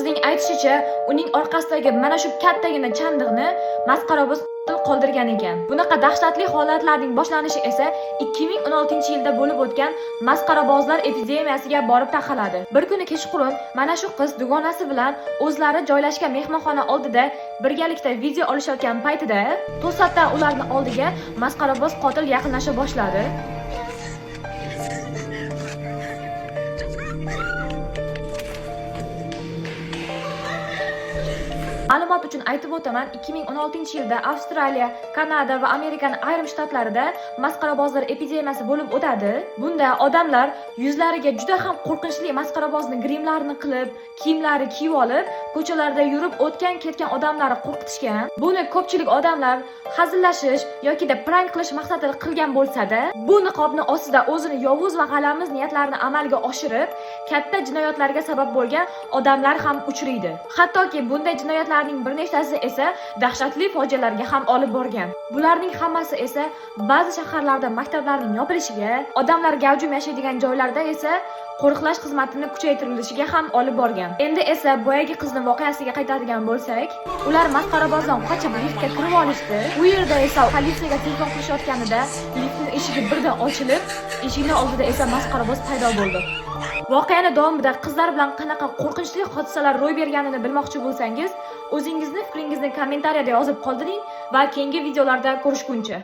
Qizning aytishicha, uning orqasidagi mana shu kattagina chandiqni masqaraboz qoldirgan ekan. Bunaqa dahshatli holatlarning boshlanishi esa 2016-yilda bo'lib o'tgan masqarabozlar epidemiyasiga borib taqaladi. Bir kuni kechqurun mana shu qiz dugonasi bilan o'zlari joylashgan mehmonxona oldida birgalikda video olishayotgan paytida to'satdan ularni oldiga masqaraboz qotil yaqinlasha boshladi. Ma'lumot uchun aytib o'taman, 2016-yilda Avstraliya, Kanada va Amerikaning ayrim shtatlarida masqarabozlar epidemiyasi bo'lib o'tadi. Bunda odamlar yuzlariga juda ham qo'rqinchli masqarabozni grimlarini qilib, kiyimlari kiyib olib, ko'chalarda yurib o'tgan-ketgan odamlarni qo'rqitishgan. Buni ko'pchilik odamlar hazillashish yokida prank qilish maqsadida qilgan bo'lsa-da, bu niqobni ostida o'zini yovuz va g'alamiz niyatlarini amalga oshirib, katta jinoyatlarga sabab bo'lgan odamlar ham uchraydi. Hattoki bunday jinoyatlarning bir nechtasi esa dahshatli fojialarga ham olib borgan. Bularning hammasi esa ba'zi shaharlarda maktablarning yopilishiga, odamlar gavjum yashaydigan joylarda esa qo'riqlash xizmatini kuchaytirilishiga ham olib borgan. Endi esa boyagi qizni voqeasiga qaytadigan bo'lsak, ular masqarabozdan qochib liftga kirib olishdi. U yerda esa politsiyaga telefon qilishayotganida liftning eshigi birdan ochilib, eshikning oldida esa masqaraboz paydo bo'ldi. Voqeani davomida qizlar bilan qanaqa qo'rqinchli hodisalar ro'y berganini bilmoqchi bo'lsangiz, o'zingizni fikringizni kommentariyada yozib qoldiring va keyingi videolarda ko'rishguncha.